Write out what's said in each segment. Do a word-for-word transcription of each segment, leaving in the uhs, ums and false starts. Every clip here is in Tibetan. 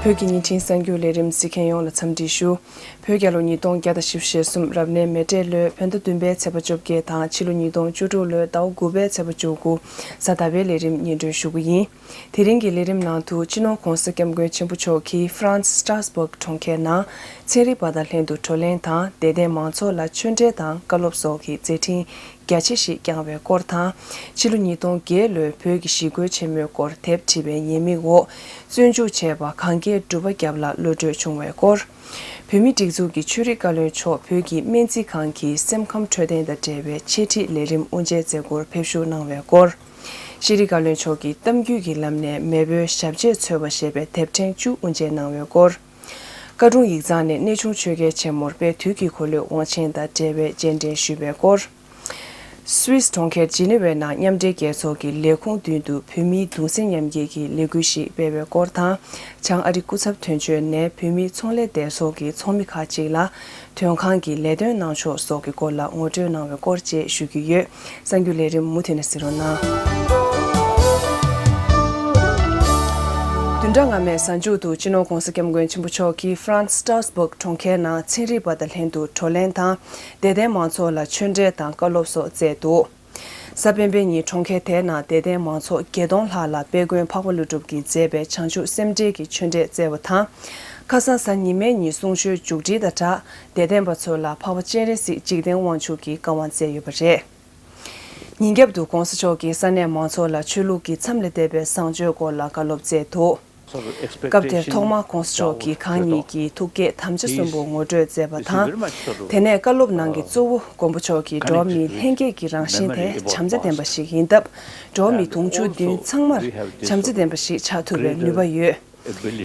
བོད་ཀྱི་བརྙན་འཕྲིན་གསར་འགྱུར་ལས་རིམ་གཟིགས་མཁན་ཡོངས་ལ་འཚམས་འདྲི་ཞུ། བོད་རྒྱལ་ལོ་ཉིས་སྟོང་བརྒྱ་དང་བཞི་བཅུ་ཞེ་གསུམ་རབ་གནས་མེ་སྤྲེལ་ལོའི་བོད་ཟླ་བདུན་པའི་ཚེས་པ་བཅོ་བརྒྱད་དང་ཕྱི་ལོ་ཉིས་སྟོང་བཅུ་དྲུག་ལོའི་ཟླ་བ་དགུ་པའི་ཚེས་པ་བཅུ་དགུ། གཟའ་ཟླ་བའི་ལས་རིམ་སྙན་སྒྲོན་ཞུ་གི་ཡིན། དེ་རིང་གི་ལས་རིམ་ནང་དུ་སྤྱི་ནོར་༧གོང་ས་༧སྐྱབས་མགོན་ཆེན་པོ་མཆོག་གིས་ཧྥ་རན་སི་སི་ཏྲ་སི་སྦུག་གྲོང་ཁྱེར་ནང་ཚན་རིག་པ་དང་ལྷན་དུ་བགྲོ་གླེང་དང་དད་ལྡན་མང་ཚོགས་ལ་ཆོས་འབྲེལ་དང་བཀའ་སློབ་སོགས་ཀྱི་མཛད་འཕྲིན་རྒྱ་ཆེ་ཞིག་བསྐྱངས་པའི་སྐོར་དང་། ཕྱི་ལོ་ཉིས་སྟོང་བརྒྱད་ལོའི་བོད་ཀྱི་ཞི་རྒོལ་ཆེན་མོའི་སྐོར་དེབ་བྲིས་པའི་ཉེས་དམིགས་འོག་བཙོན་འཇུག་བྱས་པ་གངས་སྐྱེས་གྲུ་པ་རྒྱབ་ལགས་གློད་གྲོལ་བྱུང་བའི་སྐོར། བོད་མིའི་སྒྲིག་འཛུགས་ཀྱི་ཆོས་རིག་བཀའ་བློན་མཆོག་བོད་ཀྱི་སྨན་རྩིས་ཁང་གི་སེམས་ཁམས་འཕྲོད་བསྟེན་དང་འབྲེལ་བའི་འཆད་ཁྲིད་ལས་རིམ་དབུ་འབྱེད་མཛད་སྒོར་ཕེབས་བཞུགས་གནང་བའི་སྐོར། ཤེས་རིག་བཀའ་བློན་མཆོག་གིས་གཏམ་རྒྱུད་ཀྱི་ལམ་ནས་མེས་པོའི་ཞབས་རྗེས་འཚོལ་བ་ཞེས་པའི་དེབ་ཕྲེང་བཅུ་དབུ་འབྱེད་གནང་བའི་སྐོར། བཀའ་དྲུང་ཡིག་ཚང་ནས་གནས་ཆུང་ཆོས་རྒྱལ་ཆེན་མོར་དཔལ་དུས་ཀྱི་འཁོར་ལོའི་དབང་ཆེན་དང་འབྲེལ་བའི་རྗེས་དྲན་ཞུས་པའི་སྐོར། སུད་སི་གྲོང་ཁྱེར་ཇི་ནི་ཝའི་ནང་མཉམ་འབྲེལ་རྒྱལ་ཚོགས་ཀྱི་ལས་ཁུངས་མདུན་དུ་བོད་མིའི་གདུང་སེམས་མཉམ་སྐྱེད་ཀྱི་ལས་འགུལ་ཞིག་སྤེལ་བའི་སྐོར་དང་། བྱང་ཨ་རི་སྐུ་ཚབ་དོན་གཅོད་ནས་བོད་མིའི་ཚོང་ལས་སྡེ་ཚོགས་ཀྱི་ཚོགས་མི་ཁག་ཅིག་ལ་དོན་ཁང་གི་ལས་དོན་གནང་ཕྱོགས་སོགས་ཀྱི་སྐོར་ལ་ངོ་སྤྲོད་གནང་བའི་སྐོར་བཅས་ཞུ་རྒྱུ་ཡོད། གསར་འགྱུར་ལས་རིམ་མུ་མཐུད་ནས་གཟིགས་རོགས་གནང་། བདུན་ཕྲག་སྔ་མའི་གཟའ་མཇུག་ཏུ་སྤྱི་ནོར་༧གོང་ས་༧སྐྱབས་མགོན་ཆེན་པོ་མཆོག་གིས་ཧྥ་རན་སི་སི་ཏྲ་སི་སྦུག་གྲོང་ཁྱེར་ནང་ཚན་རིག་པ་དང་ལྷན་དུ་བགྲོ་གླེང་དང་དད་ལྡན་མང་ཚོགས་ལ་ཆོས་འབྲེལ་དང་བཀའ་སློབ་སོགས་བསྩལ་འདུག་གཟའ་སྤེན་པའི་ཉིན་གྲོང་ཁྱེར་དེའི་ནང་དད་ལྡན་མང་ཚོགས་བརྒྱད་སྟོང་ལྷག་ལ་དཔལ་མགོན་འཕགས་པ་ཀླུ་སྒྲུབ་ཀྱིས་མཛད་པའི་བྱང་ཆུབ་སེམས་འགྲེལ་གྱི་ཆོས་འབྲེལ་བསྩལ་བ་དང་། ཁ་སང་གཟའ་ཉི་མའི་ཉིན་གསུང་ཆོས་མཇུག་སྒྲིལ་དང་སྦྲགས་དད་ལྡན་པ་ཚོ་ལ་འཕགས་པ་སྤྱན་རས་གཟིགས་འཇིག་རྟེན་དབང་ཕྱུག་གི་བཀའ་དབང་བསྩལ་ཡོད་པ་རེད། ཉིན་རྒྱབ་ཏུ་༧གོང་ས་མཆོག་གིས་ས་གནས་མང་ཚོགས་ལ་ཆོས་ལུགས་ཀྱི་མཚམས་ལས་འདས་པའི་བཟང་སྤྱོད་སྐོར་ལ་བཀའ་སློབ་བསྩལ་འདུག་སྐབས་དེར་ཐོག་མར་༧གོང་ས་མཆོག་གིས་གང་ཉིད་ཀྱི་ཐུགས་བསྐྱེད་དམ་བཅའ་གསུམ་པོ་ངོ་སྤྲོད་མཛད་པ་དང་། དེ་ནས་བཀའ་སློབ་ནང་གི་གཙོ་བོ་མགོན་པོ་མཆོག་གིས་འགྲོ་བ་མིའི་ལྷན་སྐྱེས་ཀྱི་རང་བཞིན་དེ་བྱམས་བརྩེ་ལྡན་པ་ཞིག་ཡིན་སྟབས། འགྲོ་བ་མི་དུང་ཕྱུར་བདུན་ཚང་མར་བྱམས་བརྩེ་ལྡན་པ་ཞིག་ཆགས་ཐུབ་པའི་ནུས་པ་ཡོད།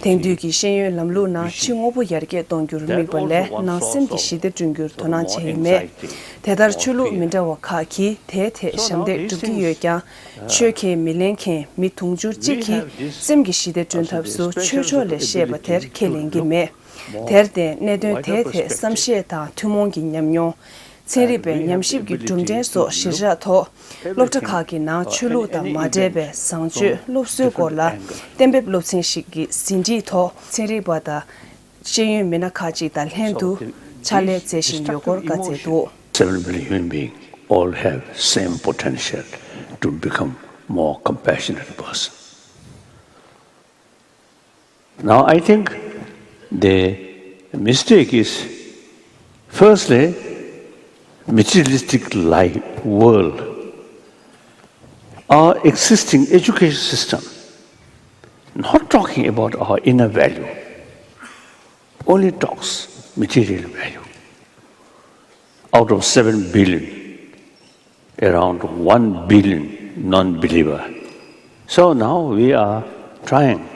དེང་དུས་ཀྱི་ཤེས་ཡོན་ལམ་ལུགས་ནང་ཕྱི་དངོས་པོ་ཡར་རྒྱས་གཏོང་རྒྱུར་དམིགས་པ་ལས་ནང་སེམས་ཀྱི་ཞི་བདེ་བསྐྲུན་རྒྱུར་དོ་སྣང་བྱས་ཡོད་མེད། དེ་ལྟར་ཆོས་ལུགས་མི་འདྲ་བ་ཁག་གིས་དེའི་ཐད་ཞབས་འདེགས་སྒྲུབ་ཀྱི་ཡོད་ཀྱང་། ཆོས་ཁས་མི་ལེན་མཁན་མི་དུང་ཕྱུར་གཅིག་གིས་སེམས་ཀྱི་ཞི་བདེ་བསྐྲུན་ཐབས་སུ་ཆོས་ཕྱོགས་ལས་བཤད་པ་དེར་ཁས་ལེན་གྱི་མེད། དེར་བརྟེན་གནད་དོན་དེའི་ཐད་བསམ་ཤེས་དང་ཐུན་མོང་གྱི་ཉམས་མྱོང་། ཚན་རིག་པའི་ཉམས་ཞིབ་ཀྱི་གྲུབ་འབྲས་སོགས་གཞིར་བཞག་ཐོག་སློབ་གྲྭ་ཁག་གི་ནང་ཆོས་ལུགས་དང་མ་འབྲེལ་བའི་བཟང་སྤྱོད་སློབ་གསོའི་སྐོར་ལ་གཏན་འབེབས་སློབ་ཚན་ཞིག་གི་ཟིན་བྲིས་ཐོག་ཚན་རིག་པ་དང་ཤེས་ཡོན་མི་སྣ་ཁག་ཅིག་དང་ལྷན་དུ་ཕྱག་ལས་མཛད་བཞིན་ཡོད་སྐོར་བཀའ་སྩལ་འདུག Seven billion human beings all have same potential to become more compassionate person. Now, I think the mistake is, firstly, materialistic life, world, our existing education system, not talking about our inner value, only talks material value. Out of seven billion, around one billion non-believer. So now we are trying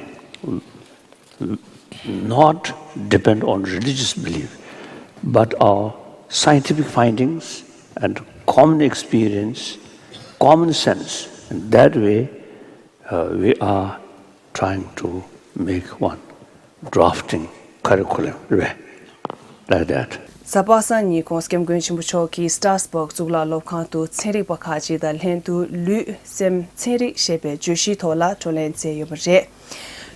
not depend on religious belief, but our scientific findings and common experience, common sense. And that way, uh, we are trying to make one drafting curriculum, like that. གཟའ་པ་སངས་ཉིན་༧གོང་ས་༧སྐྱབས་མགོན་ཆེན་པོ་མཆོག་གིས་སི་ཏྲ་སི་སྦུག་གཙུག་ལག་སློབ་ཁང་དུ་ཚན་རིག་པ་ཁག་ཅིག་དང་ལྷན་དུ་ལུས་སེམས་ཚན་རིག་ཞེས་པའི་བརྗོད་གཞིའི་ཐོག་ལ་བགྲོ་གླེང་མཛད་ཡོད་པ་རེད།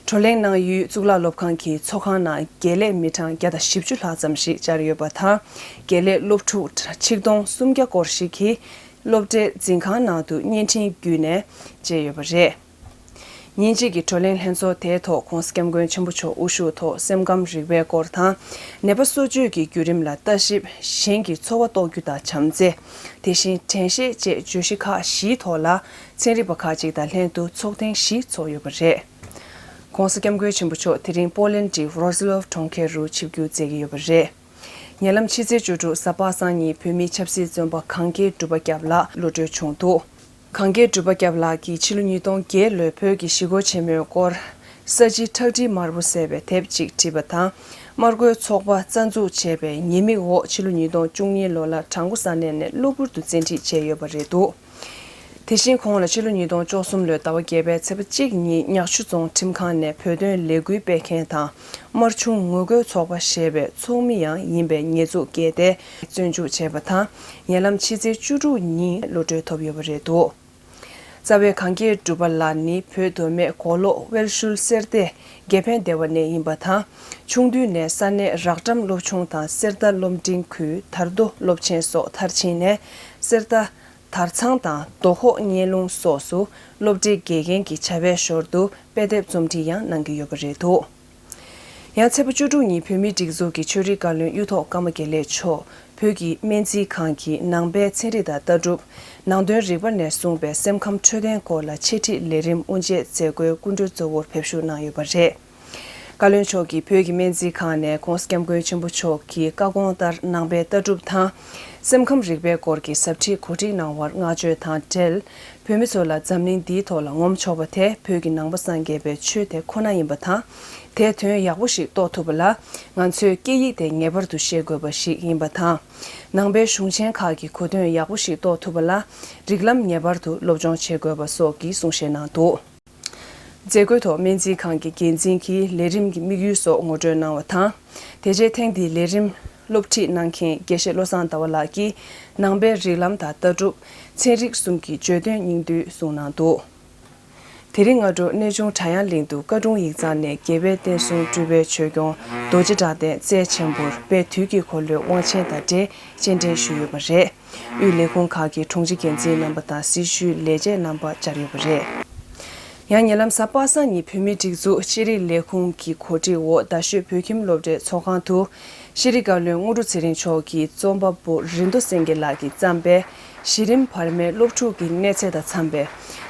བགྲོ་གླེང་གནང་ཡུལ་གཙུག་ལག་སློབ་ཁང་གི་ཚོགས་ཁང་ནང་དགེ་ལས་མི་གྲངས་བརྒྱ་དང་བཞི་བཅུ་ལྷག་ཙམ་ཞིག་བཅར་ཡོད་པ་དང་། དགེ་ལས་སློབ་ཕྲུག་ཆིག་སྟོང་སུམ་བརྒྱ་སྐོར་ཞིག་གིས་སློབ་གྲྭའི་འཛིན་ཁང་ནང་དུ་བརྙན་འཕྲིན་བརྒྱུད་ནས་མཇལ་ཡོད་པ་རེད། ཉིན་གཅིག་གི་བགྲོ་གླེང་ལྷན་ཚོགས་དེའི་ཐོག་༧གོང་ས་༧སྐྱབས་མགོན་ཆེན་པོ་མཆོག་དབུ་བཞུགས་ཐོག་སེམས་ཁམས་རིག་པའི་སྐོར་དང་། ནད་པ་གསོ་བཅོས་ཀྱི་བརྒྱུད་རིམ་ལ་ལྟ་ཞིབ། གཞན་གྱི་འཚོ་བ་རྟོགས་རྒྱུ་དང་བྱམས་བརྩེ། དེ་བཞིན་དྲན་ཤེས་བཅས་བརྗོད་གཞི་ཁག་བཞིའི་ཐོག་ལ་ཚན་རིག་པ་ཁག་ཅིག་དང་ལྷན་དུ་ཚོགས་ཐེངས་བཞི་ཚོགས་ཡོད་པ་རེད། ༸གོང་ས་༸སྐྱབས་མགོན་ཆེན་པོ་མཆོག་དེ་རིང་པོ་ལན་གྱི་རོ་ཛི་ལོབ་གྲོང་ཁྱེར་རུ་ཆིབས་བསྒྱུར་མཛད་ཀྱི་ཡོད་པ་རེད། ཉེ་ལམ་ཕྱི་ཚེས་བཅུ་དྲུག་གཟའ་པ་སངས་ཉིན་བོད་མིའི་ཆབ་སྲིད་བཙོན་པ་གངས་སྐྱེས་གྲུ་པ་སྐྱབས་ལགས་གློད་གྲོལ་བྱུང་འདུག་གངས་སྐྱེས་གྲུ་པ་སྐྱབས་ལགས་ཀྱིས་ཕྱི་ལོ་ཉིས་སྟོང་བརྒྱད་ལོའི་བོད་ཀྱི་ཞི་རྒོལ་ཆེན་མོའི་སྐོར། ས་བྱི་ཁྲག་ཁྲིག་དམར་པོ་ཟེར་བའི་དེབ་ཅིག་བྲིས་པ་དང་། དམར་རྒོལ་ཚོགས་པ་རྩ་འཛུགས་བྱས་པའི་ཉེས་དམིགས་འོག་ཕྱི་ལོ་ཉིས་སྟོང་བཅུ་གཉིས་ལོ་ལ་བྲག་འགོ་ས་གནས་ནས་གློ་བུར་དུ་བཙན་ཁྲིད་བྱས་ཡོད་པ་རེད་འདུག་དེ་བཞིན་ཁོང་ལ་ཕྱི་ལོ་ཉིས་སྟོང་བཅུ་གསུམ་ལོའི་ཟླ་བ་བརྒྱད་པའི་ཚེས་པ་གཅིག་ཉིན་གཉའ་ཆུ་རྫོང་ཁྲིམས་ཁང་ནས་བོད་དོན་ལས་འགུལ་སྤེལ་མཁན་དང་། དམར་ཆུང་ངོ་རྒོལ་ཚོགས་པ་ཞེས་པའི་ཚོགས་མི་ཡང་ཡིན་པའི་ཉེས་འཛུགས་བཀལ་ཏེ་བཙོན་འཇུག་བྱས་པ་དང་། ཉེ་ལམ་ཕྱི་ཚེས་བཅུ་དྲུག་ཉིན་གློད་གྲོལ་ཐོབ་ཡོད་པ་རེད་འདུག་རྩ་བའི་གངས་སྐྱེས་གྲུབ་པ་ལགས་ནི་བོད་མདོ་སྨད་མགོ་ལོག་དབལ་ཤུལ་གསེར་རྟའི་དགེ་འཕེན་སྡེ་བ་ནས་ཡིན་པ་དང་། ཆུང་དུས་ནས་ས་གནས་རག་ཀྲམ་སློབ་ཆུང་དང་གསེར་རྟ་སློབ་འབྲིང་ཁུལ་དར་མདོ་སློབ་ཆེན་སོགས་མཐར་ཕྱིན་ནས། གསེར་རྟ་དར་ཚང་དང་མདོ་ཁོག་སྙན་ལུང་སོགས་སུ་སློབ་གྲྭའི་དགེ་རྒན་གྱི་བྱ་བའི་ཞོར་དུ་དཔེ་དེབ་རྩོམ་འབྲི་ཡང་གནང་གི་ཡོད་པ་རེད་འདུག་ཡང་ཚེས་པ་བཅུ་དྲུག་ཉིན་བོད་མིའི་སྒྲིག་འཛུགས་ཀྱི་ཆོས་རིག་བཀའ་བློན་གཡུ་ཐོག་ཀརྨ་དགེ་ལེགས་མཆོག་བོད་ཀྱི་སྨན་རྩིས་ཁང་གི་ནང་པའི་ཚན་རིག་དང་ལྟ་གྲུབ། ནང་དོན་རིག་པ་ནས་གསུངས་པའི་སེམས་ཁམས་འཕྲོད་བསྟེན་སྐོར་ལ་འཆད་ཁྲིད་ལས་རིམ་དབུ་འབྱེད་མཛད་སྒོའི་སྐུ་མགྲོན་གཙོ་བོར་ཕེབས་ཞུགས་གནང་ཡོད་པ་རེད། བཀའ་བློན་མཆོག་གིས་བོད་ཀྱི་སྨན་རྩིས་ཁང་ནས་༧གོང་ས་༧སྐྱབས་མགོན་ཆེན་པོ་མཆོག་གི་བཀའ་དགོངས་ལྟར་ནང་པའི་ལྟ་གྲུབ་དང་། སེམས་ཁམས་རིག་པའི་སྐོར་གྱི་ཟབ་ཁྲིད་གོ་སྒྲིག་གནང་བར་བསྔགས་བརྗོད་དང་འབྲེལ། བོད་མི་ཚོ་ལ་འཛམ་གླིང་འདིའི་ཐོག་ལ་ངོམ་ཆོག་པ་དེ་བོད་ཀྱི་ནང་པ་སངས་རྒྱས་པའི་ཆོས་དེ་ཁོ་ན་ཡིན་པ་དང་། དེའི་དོན་ཡག་པོ་ཞིག་རྟོགས་ཐུབ་པ་ལ། ང་ཚོས་སྐད་ཡིག་དེ་ངེས་པར་དུ་ཤེས་དགོས་པ་ཞིག་ཡིན་པ་དང་། ནང་པའི་གཞུང་ཆེན་ཁག་གི་གོ་དོན་ཡག་པོ་ཞིག་རྟོགས་ཐུབ་པ་ལ། རིགས་ལམ་ངེས་པར་དུ་སློབ་སྦྱོང་བྱེད་དགོས་པ་སོགས་ཀྱི་གསུང་བཤད་གནང་འདུག་མཛད་སྒོའི་ཐོག་སྨན་རྩིས་ཁང་གི་འགན་འཛིན་གྱིས་ལས་རིམ་གྱི་དམིགས་ཡུལ་སོགས་ངོ་སྤྲོད་གནང་བ་དང་། དེ་རྗེས་ཐེངས་འདིའི་ལས་རིམ་སློབ་ཁྲིད་གནང་མཁན་དགེ་བཤེས་བློ་བཟང་ཟླ་བ་ལགས་ཀྱིས་ནང་པའི་རིགས་ལམ་དང་ལྟ་གྲུབ། ཚན་རིག་གསུམ་གྱི་བརྗོད་དོན་སྙིང་བསྡུས་གསུངས་གནང་འདུག་དེ་རིང་སྔ་དྲོ་གནས་ཆུང་བྲག་གཡང་གླིང་དུ་བཀའ་དྲུང་ཡིག་ཚང་ནས་རྒྱལ་བའི་བསྟན་སྲུང་སྤྲུལ་པའི་ཆོས་སྐྱོང་རྡོ་རྗེ་གྲགས་ལྡན་རྩལ་ཆེན་པོར་དཔལ་དུས་ཀྱི་འཁོར་ལོའི་དབང་ཆེན་དང་འབྲེལ་སྤྱན་འདྲེན་ཞུས་ཡོད་པ་རེད། དབུས་ལས་ཁུངས་ཁག་གི་དྲུང་ཆེ་འགན་འཛིན་རྣམ་པ་དང་སྲི་ཞུའི་ལས་བྱེད་རྣམ་པ་བཅར་ཡོད་པ་རེད། ཡང་ཉེ་ལམ་གཟའ་པ་སངས་ཉིན་བོད་མིའི་སྒྲིག་འཛུགས་ཤེས་རིག་ལས་ཁུངས་ཀྱི་གོ་སྒྲིག་འོག་རྡ་ཤོད་བོད་ཁྱིམ་སློབ་གྲྭའི་ཚོགས་ཁང་དུ། ཤེས་རིག་བཀའ་བློན་དངོས་གྲུབ་ཚེ་རིང་མཆོག་གིས་རྩོམ་པ་པོ་རིན་རྡོ་སེང་གེ་ལགས་ཀྱིས་བརྩམས་པའི་གཞི་རིམ་བར་མའི་སློབ་ཕྲུག་གི་གནས་ཚད་དང་འཚམ་པའི་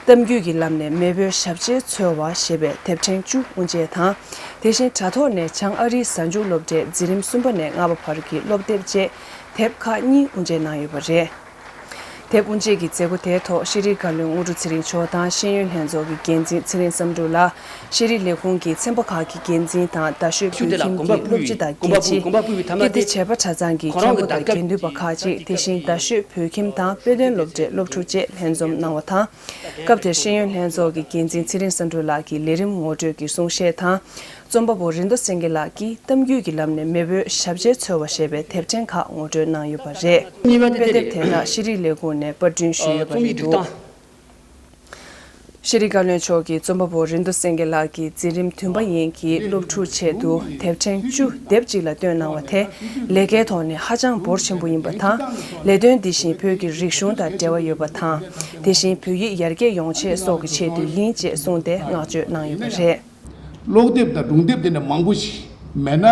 གཏམ་རྒྱུད་ཀྱི་ལམ་ནས་མེས་པོའི་ཞབས་རྗེས་འཚོལ་བ་ཞེས་པའི་དེབ་ཕྲེང་བཅུ་དབུ་འབྱེད་དང་། དེ་བཞིན་དྲ་ཐོག་ནས་བྱང་ཨ་རིའི་གཟའ་མཇུག་སློབ་གྲྭའི་འཛིན་རིམ་གསུམ་པ་ནས་ལྔ་པ་བར་གྱི་སློབ་དེབ་བཅས་དེབ་ཁག་གཉིས་དབུ་འབྱེད་གནང་ཡོད་པ་རེད། དེབ་དབུ་འབྱེད་ཀྱི་མཛད་སྒོ་དེའི་ཐོག་ཤེས་རིག་བཀའ་བློན་དངོས་གྲུབ་ཚེ་རིང་མཆོག་དང་ཤེས་ཡོན་ལྷན་ཚོགས་ཀྱི་འགན་འཛིན་ཚེ་རིང་བསམ་གྲུབ་ལགས། ཤེས་རིག་ལས་ཁུངས་ཀྱི་ཚན་པ་ཁག་གི་འགན་འཛིན་དང་རྡ་ཤོད་བོད་ཁྱིམ་གྱི་སློབ་སྤྱི་དང་རྒྱལ་སྤྱི། ཀིརྟི་བྱེད་པ་གྲྭ་ཚང་གི་མཁན་པོ་དང་དགེ་འདུན་པ་ཁག་ཅིག་དེ་བཞིན་རྡ་ཤོད་བོད་ཁྱིམ་དང་དཔེ་སྟོན་སློབ་གྲྭའི་སློབ་ཕྲུག་བཅས་ལྷན་འཛོམས་གནང་བ་དང་། སྐབས་དེར་ཤེས་ཡོན་ལྷན་ཚོགས་ཀྱི་འགན་འཛིན་ཚེ་རིང་བསམ་གྲུབ་ལགས་ཀྱིས་ལས་རིམ་ངོ་སྤྲོད་ཀྱི་གསུང་བཤད་དང་། རྩོམ་པ་པོ་རིན་རྡོ་སེང་གེ་ལགས་ཀྱིས་གཏམ་རྒྱུད་ཀྱི་ལམ་ནས་མེས་པོའི་ཞབས་རྗེས་འཚོལ་བ་ཞེས་པའི་དེབ་ཕྲེང་ཁག་ངོ་སྤྲོད་གནང་ཡོད་པ་རེད། གཉིས་པ་དེ་དཔེ་དེབ་དེ་དེ་དག་ཤེས་རིག་ལས་ཁུངས་ནས་པར་སྐྲུན་ཞུས་ཡོད་པ་རེད་འདུག་ཤེས་རིག་བཀའ་བློན་མཆོག་གིས་རྩོམ་པ་པོ་རིན་རྡོ་སེང་གེ་ལགས་ཀྱི་འཛིན་རིམ་བདུན་པ་ཡན་གྱི་སློབ་ཕྲུག་ཆེད་དུ་དེབ་ཕྲེང་བཅུ་དེབ་གཅིག་ལ་བཏོན་གནང་བ་དེ་ལས་ཀའི་ཐོག་ནས་ཧ་ཅང་འབོར་ཆེན་པོ་ཡིན་པ་དང་། ལས་དོན་འདི་བཞིན་བོད་ཀྱི་རིག་གཞུང་དང་འབྲེལ་བ་ཡོད་པ་དང་། དེ་བཞིན་བོད་ཡིག་ཡར་རྒྱས་ཡོང་ཆེད་སོགས་ཀྱི་ཆེད་དུ་ཡིན་ཅེས་གསུངས་ཏེ་བསྔགས་བརྗོད་གནང་ཡོད་པ་རེད། ཀློག་དེབ་དང་སྒྲུང་དེབ་དེ་འདྲ་མང་པོ་ཞིག་མེད་ན།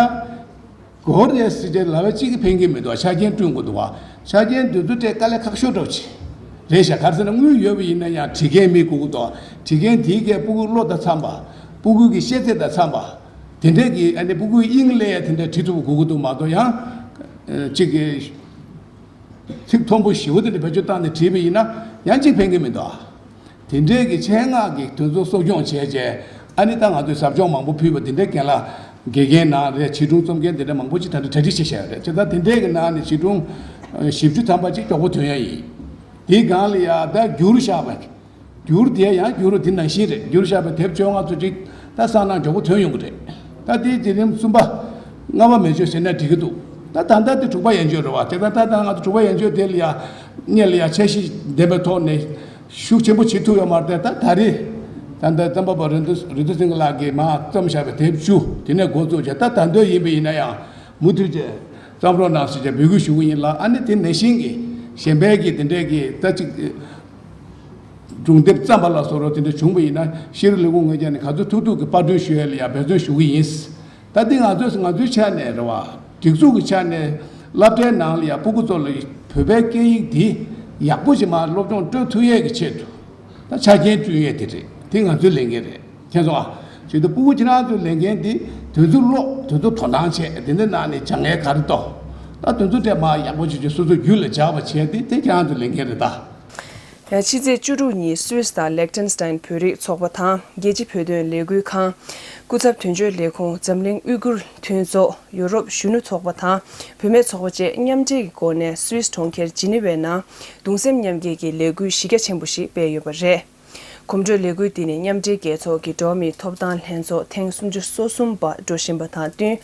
གོ་རེ་སི་ཏེ་ལ་བ་གཅིག་གིས་ཕན་གྱི་མི་འདུག་ཆ་རྐྱེན་བསྐྲུན་དགོས་འདུག་ཆ་རྐྱེན་དེ་ཚོ་སྤྲད་དཀའ་ལས་ཁག་ཤོས་འདྲ་པོ་ཅིག་རེད་ཤག་ག་རེ་ཟེར་ན་དངུལ་ཡོད་པ་ཡིན་ན་ཡང་བྲིས་མཁན་མི་དགོས་ཀྱི་འདུག་བྲིས་མཁན་དེའི་སྐད་སྤུ་གུའི་བློ་དང་འཚམ་པ། སྤུ་གུ་གི་ཤེས་ཚད་དང་འཚམ་པ། དེ་འདྲས་ཀྱི་ཨ་ནི་སྤུ་གུའི་དབྱིངས་སླེབས་ཡ་དེ་འདྲས་བྲིས་ཐུབ་པ་དགོས་ཀྱི་འདུག་མ་གཏོགས་ཡང་། ཨ། གཅིག་གི་ཚིག་མཐོན་པོ་ཞེ་པོ་དེ་འདྲ་བེད་སྤྱོད་བཏང་ནས་བྲིས་པ་ཡིན་ན་ཡང་གཅིག་ཕན་གྱི་མི་འདུག་དེ་འདྲས་ཀྱི་ཆེད་མངགས་ཀྱི་དོན་ཚོ་གསོ་སྐྱོང་བྱས་རྗེས་ཨ་ནི་ད་ང་ཚོས་ཟབ་སྦྱོང་མང་པོ་ཕུལ་བ་དེ་འདྲས་རྒན་ལགས་དགེ་རྒན་ནང་རེད། བྱིས་སྒྲུང་རྩོམ་མཁན་དེ་འདྲས་མང་པོ་ཅིག་ད་ལྟ་གྲ་སྒྲིག་བྱས་བཞག་ཡོད་རེད། བྱས་ཙང་དེ་འདྲས་ཀྱི་ནང་ནས་བྱིས་སྒྲུང་བཞི་བཅུ་ཐམ་པ་ཅིག་མགྱོགས་པོ་ཐོན་ཡ་ཡིན། དེའི་སྒང་ལ་ཡ་ད་བསྒྱུར་བཞག་པ། བསྒྱུར་དེ་ཡང་བསྒྱུར་དེ་ནང་བཞིན་རེད། བསྒྱུར་བཞག་པའི་དེབ་བཅོ་ལྔ་ཚོ་ཅིག་ད་སང་གནངས་མགྱོགས་པོ་ཐོན་ཡོང་གི་རེད། ད་དེའི་འཛིན་རིམ་གསུམ་པ་ལྔ་པ་མེད་ཆོག་ཟེར་ན་འགྲིག་གི་འདུག་ད་ད་ལྟ་དེ་དྲུག་པ་ཡན་ཆོད་རེད་བ། དེ་ད་ད་ད་ང་ཚོ་དྲུག་པ་ཡན་ཆོད་དེ་ལ་ཡ་གཉེར་ལ་ཡ་འཆར་གཞི་ལྡན་པའི་ཐོག་ནས་ཤུགས་ཆེན་པོ་བྱེད་ཐུབ་ཡོད་མ་རེད། ད་ད་རེས་ད་ལྟ་རྩོམ་པ་པོ་རིན་རྡོ་རིན་རྡོ་སེང་གེ་ལགས་ཀྱིས་མར་རྩོམ་བཞག་པའི་དེབ་བཅུ་དེ་ནས་འགོ་བཙུགས་བྱས་ད་ད་འདོད་ཡིན་པ་ཡིན་ན་ཡང་མུ་མཐུད་བྱས་རྩོམ་རོགས་གནང་ཟེར་བྱས་འབོད་སྐུལ་ཞུ་གི་ཡིན་ལ། ཨ་ནི་དེ་ནང་བཞིན་གྱི་གཞན་པའི་གི་དེ་འདྲས་ཀྱི་ད་ཅིག་སྒྲུང་དེབ་བརྩམས་པ་ལ་སོགས་རོགས་དེ་འདྲ་བྱུང་བ་ཡིན་ན་ཤེས་རིག་ལས་ཁུངས་ངོས་ཀྱང་ནས་ག་ཚོད་ཐུབ་ཐུབ་ཀྱི་པར་སྐྲུན་ཞུ་ཡས་ལ་ཡང་འབད་བརྩོན་ཞུ་གི་ཡིན། ད་འདི་ང་ཚོས་ང་ཚོའི་ཆ་ནས་རེད་བ། སྒྲིག་འཛུགས་ཀྱི་ཆ་ནས་སློབ་གྲྭའི་ནང་ལ་ཡང་སྤུ་གུ་ཚོ་ལ་བོད་པའི་སྐད་ཡིག་འདི་ཡག་པོ་ཞིག་མར་སློབ་སྦྱོང་སྤྲོད་ཐུབ་ཡས་ཀྱི་ཆེད་དུ་ད་ཆ་རྐྱེན་བསྐྲུན་ཡས་དེ་རེད། དེ་ང་ཚོའི་ལས་འགན་རེད། མཁྱེན་སོང་ཨ། བྱས་ཙང་སྤུ་གུ་ཁྱེད་རང་ཚོའི་ལས་འགན་འདི་དུས་ཚོད་ཀློག་དུས་ཚོད་དོ་སྣང་བྱས་དེ་འདྲ་ནང་ནས་སྦྱང་ཡས་ག་རེ་འདུག་ད་དུས་ཚོད་དེ་མར་ཡག་པོ་བྱས་བྱས་སོ་སོའི་རྒྱུད་ལ་འཇགས་པ་བྱས་ཏེ་དེ་ཁྱེད་རང་ཚོའི་ལས་འགན་རེད་ད། ཡང་ཕྱི་ཚེས་བཅུ་དྲུག་ཉིན་སུད་སི་དང་ལེག་ཏེན་སི་ཏན་བོད་རིགས་ཚོགས་པ་དང་རྒྱལ་སྤྱིའི་བོད་དོན་ལས་འགུལ་ཁང་། སྐུ་ཚབ་དོན་གཅོད་ལས་ཁུངས། འཛམ་གླིང་ཨུ་གུར་མཐུན་ཚོགས། ཡུ་རོབ་གཞོན་ནུ་ཚོགས་པ་དང་བུད་མེད་ཚོགས་པ་བཅས་མཉམ་འབྲེལ་གྱི་སྒོ་ནས་སུད་སི་གྲོང་ཁྱེར་ཇི་ནི་ཝའི་ནང་གདུང་སེམས་མཉམ་སྐྱེད་ཀྱི་ལས་འགུལ་གཞི་རྒྱ་ཆེན་པོ་ཞིག་སྤེལ་ཡོད་པ་རེད། གོམ་བགྲོད་ལས་འགུལ་འདི་ནི་མཉམ་འབྲེལ་རྒྱལ་ཚོགས་ཀྱི་འགྲོ་བ་མིའི་ཐོབ་ཐང་ལྷན་ཚོགས་ཐེངས་སུམ་ཅུ་སོ་གསུམ་པ་འགྲོ་བཞིན་པ་དང་བསྟུན།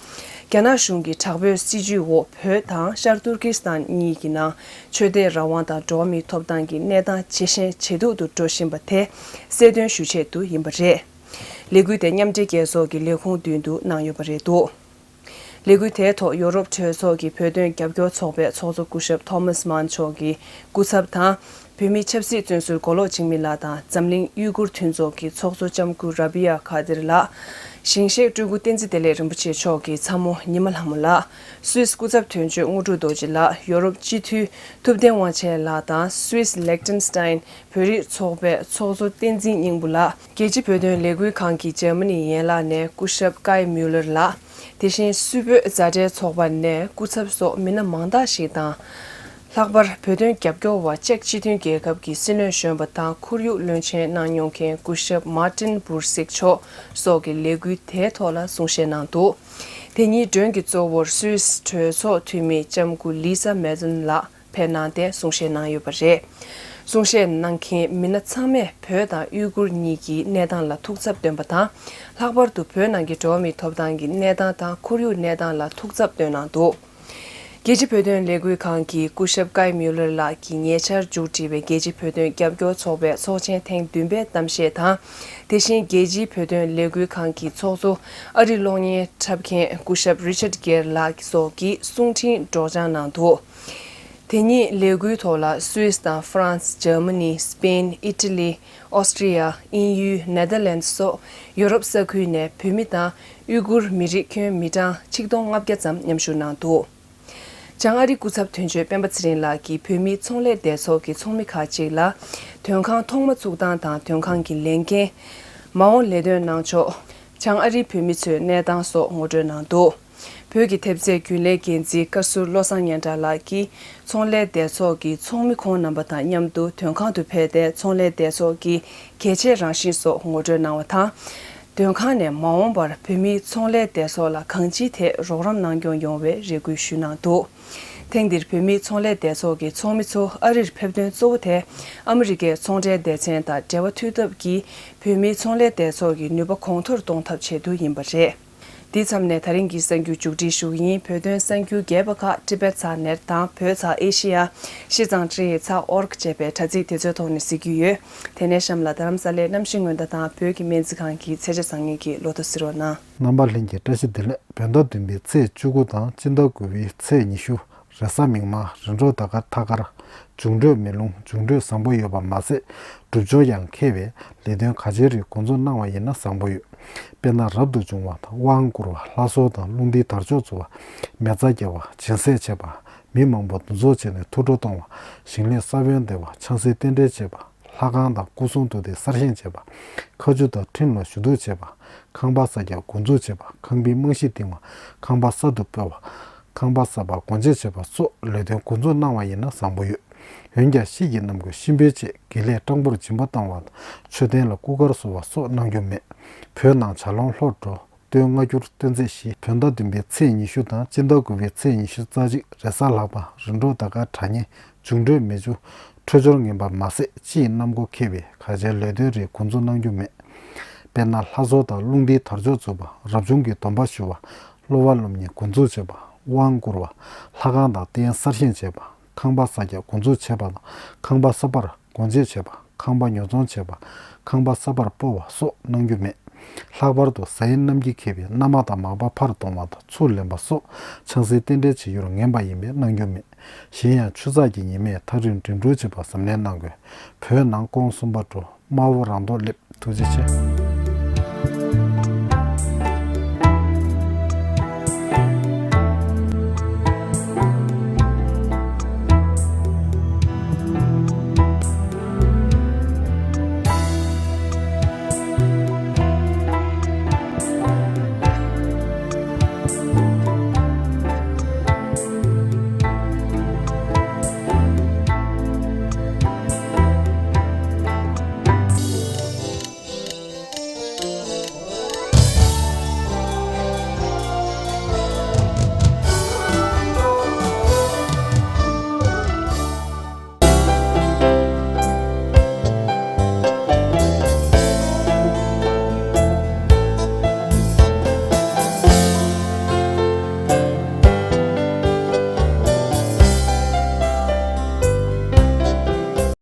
རྒྱ་ནག་གཞུང་གི་དྲག་པོའི་སྲིད་བྱུས་འོག་བོད་དང་ཤར་ཏུར་ཀི་སི་ཐན་གཉིས་ཀྱི་ནང་ཆོས་དད་རང་དབང་དང་འགྲོ་བ་མིའི་ཐོབ་ཐང་གི་གནས་སྟངས་ཇེ་ཞན་ཇེ་སྡུག་ཏུ་འགྲོ་བཞིན་པ་དེ་གསལ་སྟོན་ཞུ་ཆེད་དུ་ཡིན་པ་རེད། ལས་འགུལ་དེ་མཉམ་འབྲེལ་རྒྱལ་ཚོགས་ཀྱི་ལས་ཁུངས་མདུན་དུ་གནང་ཡོད་པ་རེད་འདུག་ལས་འགུལ་དེའི་ཐོག་ཡོ་རོབ་གྲོས་ཚོགས་ཀྱི་བོད་དོན་རྒྱབ་སྐྱོར་ཚོགས་པའི་ཚོགས་གཙོ་སྐུ་ཞབས་ཐོ་མཱས་མཱན་མཆོག་གི་སྐུ་ཚབ་དང་། བོད་མིའི་ཆབ་སྲིད་བཙོན་ཟུར་མགོ་ལོག་འཇིགས་མེད་ལགས་དང་འཛམ་གླིང་ཡུ་གུར་མཐུན་ཚོགས་ཀྱི་ཚོགས་གཙོ་ལྕམ་སྐུ་ར་བི་ཡ་ཁ་དིར་ལགས། ཞིང་གཤེགས་སྤྲུལ་སྐུ་བསྟན་འཛིན་བདེ་ལེགས་རིན་པོ་ཆེ་མཆོག་གི་ཚ་མོ་ཉི་མ་ལྷ་མོ་ལགས། སུད་སི་སྐུ་ཚབ་དོན་གཅོད་དངོས་གྲུབ་རྡོ་རྗེ་ལགས། ཡོ་རོབ་སྤྱི་འཐུས་ཐུབ་བསྟན་དབང་ཆེན་ལགས་དང་སུད་སི་ལེག་ཏེན་སི་ཏཱིན་བོད་རིགས་ཚོགས་པའི་ཚོགས་གཙོ་བསྟན་འཛིན་སྙིང་པོ་ལགས། རྒྱལ་སྤྱིའི་བོད་དོན་ལས་འགུལ་ཁང་གི་འཇར་མ་ནི་ཡན་ལག་ནས་སྐུ་ཞབས་ཀའི་མིའུ་ལར་ལགས། དེ་བཞིན་སུད་བོད་མཛའ་འབྲེལ་ཚོགས་པ་ནས་སྐུ་ཚབ་སོགས་མི་སྣ་མང་དག་ཞིག་དང་། ལྷག་པར་བོད་དོན་རྒྱབ་སྐྱོར་བ་ཅེཀ་སྤྱི་མཐུན་རྒྱལ་ཁབ་ཀྱི་སྲིད་བློན་གཞོན་པ་དང་ཁོར་ཡུག་བློན་ཆེན་གནང་མྱོང་མཁན་སྐུ་ཞབས་མཱ་ཏིན་བུར་སིག་མཆོག་སོགས་ཀྱིས་ལས་འགུལ་དེའི་ཐོག་ལ་གསུང་བཤད་གནང་འདུག་དེ་ཉིན་མགྲོན་གྱི་གཙོ་བོར་སུད་སི་གྲོས་ཚོགས་འཐུས་མི་ལྕམ་སྐུ་ལི་ས་མེ་ཛོན་ལགས་ཕེབས་གནང་སྟེ་གསུང་བཤད་གནང་ཡོད་པ་རེད། གསུང་བཤད་གནང་མཁན་མི་སྣ་ཚང་མས་བོད་དང་ཡུ་གུར་གཉིས་ཀྱི་གནས་སྟངས་ལ་ཐུགས་འཚབ་བཏོན་པ་དང་། ལྷག་པར་དུ་བོད་ནང་གི་འགྲོ་བ་མིའི་ཐོབ་ཐང་གི་གནས་སྟངས་དང་ཁོར་ཡུག་གནས་སྟངས་ལ་ཐུགས་འཚབ་བཏོན་གནང་འདུག་རྒྱལ་སྤྱིའི་བོད་དོན་ལས་འགུལ་ཁང་གི་སྐུ་ཞབས་ཀའི་མིའུ་ལར་ལགས་ཀྱིས་ཉེ་ཆར་མཇུག་སྒྲིལ་བའི་རྒྱལ་སྤྱིའི་བོད་དོན་རྒྱབ་སྐྱོར་ཚོགས་པའི་ཚོགས་ཆེན་ཐེངས་བདུན་པའི་གཏམ་བཤད་དང་། དེ་བཞིན་རྒྱལ་སྤྱིའི་བོད་དོན་ལས་འགུལ་ཁང་གི་ཚོགས་གཙོ་ཨ་རིའི་གློག་བརྙན་འཁྲབ་མཁན་སྐུ་ཞབས་རི་ཆར་གེར་ལགས་སོགས་ཀྱིས་གསུང་འཕྲིན་སྒྲོག་སྦྱང་གནང་འདུག་དེ་ཉིད་ལས་འགུལ་ཐོག་ལ་སུད་སི་དང་ཧྥ་རན་སི། འཇར་མ་ནི། སི་པེན། ཨི་ཊ་ལི། ཨོ་སི་ཀྲི་ཡ། དབྱིན་ཡུལ། ནེ་དར་ལེན་སོགས་ཡོ་རོབ་ས་ཁུལ་ནས་བོད་མི་དང་ཡུ་གུར་མི་རིགས་ཁྱོན་མི་གྲངས་ཆིག་སྟོང་ལྔ་བརྒྱ་ཙམ་མཉམ་ཞུགས་གནང་འདུག་བྱང་ཨ་རིའི་སྐུ་ཚབ་དོན་གཅོད་སྤེན་པ་ཚེ་རིང་ལགས་ཀྱིས་བོད་མིའི་ཚོང་ལས་སྡེ་ཚོགས་ཀྱི་ཚོགས་མི་ཁག་ཅིག་ལ་མདུན་ཁང་ཐོག་མ་བཙུགས་སྟངས་དང་མདུན་ཁང་གི་ལས་འགན། མ་འོངས་ལས་དོན་གནང་ཕྱོགས། བྱང་ཨ་རིའི་བོད་མི་ཚོའི་གནས་སྟངས་སོགས་ངོ་སྤྲོད་གནང་འདུག་བོད་ཀྱི་ཐེབས་རྩའི་རྒྱུན་ལས་འགན་འཛིན་བཀའ་ཟུར་བློ་བཟང་སྙན་གྲགས་ལགས་ཀྱིས་ཚོང་ལས་སྡེ་ཚོགས་ཀྱི་ཚོགས་མི་ཁོང་རྣམ་པ་དང་མཉམ་དུ་མདུན་ཁང་དུ་ཕེབས་ཏེ་ཚོང་ལས་སྡེ་ཚོགས་ཀྱི་གལ་ཆེའི་རང་བཞིན་སོགས་ངོ་སྤྲོད་གནང་བ་དང་། མདུན་ཁང་ནས་མ་འོངས་པར་བོད་མིའི་ཚོང་ལས་སྡེ་ཚོགས་ལ་གང་ཅིའི་ཐད་རོགས་རམ་གནང་སྐྱོང་ཡོང་བའི་རེ་སྐུལ་ཞུས་གནང་འདུག་ཐེངས་འདིར་བོད་མིའི་ཚོང་ལས་སྡེ་ཚོགས་ཀྱི་ཚོགས་མི་ཚོ་ཨ་རིར་ཕེབས་དོན་གཙོ་བོ་དེ་ཨ་མི་རི་ཀའི་ཚོང་འབྲེལ་སྡེ་ཚན་དང་འབྲེལ་བ་མཐུད་ཐབས་ཀྱིས་བོད་མིའི་ཚོང་ལས་སྡེ་ཚོགས་ཀྱི་ནུས་པ་གོང་མཐོར་གཏོང་ཐབས་ཆེད་དུ་ཡིན་པ་རེད། འདི་མཚམས་ནས་ད་རིང་གི་གསར་འགྱུར་མཇུག་སྒྲིལ་ཞུ་གི་ཡིན། བོད་དོན་གསར་འགྱུར་རྒྱས་པ་ཁག་ཊི་བེཊ་ཚག་ནེཊ་དང་བོད་ཚག་ཨེ་ཤེ་ཡ། ཤི་ཙང་ཀྲི་ཡི་ཚག་ཨོར་ཀི་ཅེས་པའི་དྲ་ཚིགས་དེ་ཚོའི་ཐོག་ནས་གཟིགས་རྒྱུ་ཡོད། དེ་ནས་གཤམ་ལ་རྡ་རམ་ས་ལའི་གནམ་གཤིས་སྔོན་བརྡ་དང་བོད་ཀྱི་སྨན་རྩིས་ཁང་གི་ཚེས་ཆ་བཟང་ངན་གྱི་ལོ་ཐོ་གཟིགས་རོགས་གནང་། རྣམ་པ་ལྷན་རྒྱས་བཀྲ་ཤིས་བདེ་ལེགས། བོད་ཟླ་བདུན་པའི་ཚེས་བཅུ་དགུ་དང་སྤྱི་ཟླ་དགུ་པའི་ཚེས་ཉི་ཤུ། རེས་གཟའ་མིག་དམར། རིམ་གྲོ་ཟླ་སྐར་ཐད་ཀར། འབྱུང་འཕྲོད་མེ་རླུང་། འབྱུང་འཕྲོད་བཟང་པོ་ཡོད་པ་མ་ཟད། སྒྲུབ་སྦྱོང་ཡང་མཁས་པས་ལས་དོན་ག་ཅིའི་རིགས་འགོ་འཛུགས་གནང་བ་ཡིན་ན་བཟང་པོ་ཡོད། དཔེར་ན་རབ་ཏུ་བྱུང་བ་དང་དབང་བསྐུར་བ། ལྷ་གསོལ་དང་རླུང་རྟའི་དར་ལྕོག་འཚོ་བ། མེ་བཙའ་རྒྱག་པ། སྦྱིན་སྲེག་བྱེད་པ། མི་མང་པོ་འདུ་འཛོམས་བྱས་ནས་ཐུགས་སྤྲོ་གཏོང་བ། ཞིང་ལས་ས་བོན་འདེབས་པ། ཆང་སའི་རྟེན་འབྲེལ་བྱེད་པ། ལྷ་ཁང་དང་སྐུ་གསུང་ཐུགས་རྟེན་གསར་བཞེངས་བྱེད་པ། མཁའ་སྤྱོད་དང་ཁྲིམས་ལ་ཞུ་གཏུག་བྱེད་པ། ཁང་པ་གསར་རྒྱག་འགོ་འཛུགས་བྱེད་པ། ཁང་པའི་རྨང་གཞི་བཏིང་བ། ཁང་པ་གསར་དུ་སྤོ་བ། ཁང་པ་གསར་པ་སྒོ་འབྱེད་བྱེད་པ་སོགས་ལས་དོན་འགོ་འཛུགས་གནང་བ་ཡིན་ན་བཟང་པོ་ཡོད། འོན་ཀྱང་ཕྱིས་ཀྱི་རྣམ་ཀུན་གཤིན་པོའི་ཆེད་དགེ་ལས་སྤྲང་པོར་སྦྱིན་པ་བཏང་བ་དང་མཆོད་རྟེན་ལ་སྐུ་དཀར་གསོལ་བ་སོགས་གནང་རྒྱུ་མེད། བོད་ནང་བྱ་ལོང་ལྷོ་འགྲོ། སྟོན་སྔ་འགྱུར་སྟོན་ཚེས་བཞི། བོད་ཟླ་བདུན་པའི་ཚེས་ཉི་ཤུ་དང་སྤྱི་ཟླ་དགུ་པའི་ཚེས་ཉི་ཤུ་རྩ་གཅིག་རེས་གཟའ་ལྷག་པ། རིམ་གྲོ་ཟླ་སྐར་དྲ་བརྙན། འབྱུང་འཕྲོད་མེ་ཆུ། འཕྲོད་སྦྱོར་ངན་པ་མ་ཟད་སྤྱི་ཡི་གནམ་སྒོ་ཁེབས་པས་ག་ཅིའི་ལས་དོན་རིགས་འགོ་འཛུགས་གནང་རྒྱུ་མེད། དཔེར་ན་ལྷ་གསོལ་དང་རླུང་རྟའི་དར་ལྕོག་འཚོ་བ། རབ་བྱུང་གི་སྡོམ་པ་ཞུ་བ། སློབ་པ་སློབ་གཉེར་འགོ་འཛུགས་བྱེད་པ། དབང་བསྐུར་བ། ལྷ་ཁང་དང་རྟེན་གསར་བཞེངས་བྱེད་པ། ཁང་པ་གསར་རྒྱག་འགོ་འཛུགས་བྱེད་པ་དང་ཁང་པ་གསར་པར་སྒོ་འབྱེད་བྱེད་པ། ཁང་པ་ཉོ་ཚོང་བྱེད་པ། ཁང་པ་གསར་པར་སྤོ་བ་སོགས་གནང་རྒྱུ་མེད། ལྷག་པར་དུ་གཟའ་ཡི་གནམ་གྱིས་ཁེབས་པའི་མནའ་མ་དང་མག་པ་ཕར་གཏོང་བ་དང་ཚུར་ལེན་པ་སོགས་ཆང་སའི་རྟེན་འབྲེལ་བྱེད་རྒྱུར་ངན་པ་ཡིན་པས་གནང་རྒྱུ་མེད། གཞན་ཡང་ཆུ་ཚགས་ཀྱི་ཉི་མས་ཐག་རིང་འགྲིམ་འགྲུལ་བྱེད་པར་གཟབ་ནན་གནང་དགོས། བོད་ནང་ཀོང་གསུམ་པ་འགྲོ། དམར་པོ་རང་མདོག་སླེབས། ཐུགས་རྗེ་ཆེ།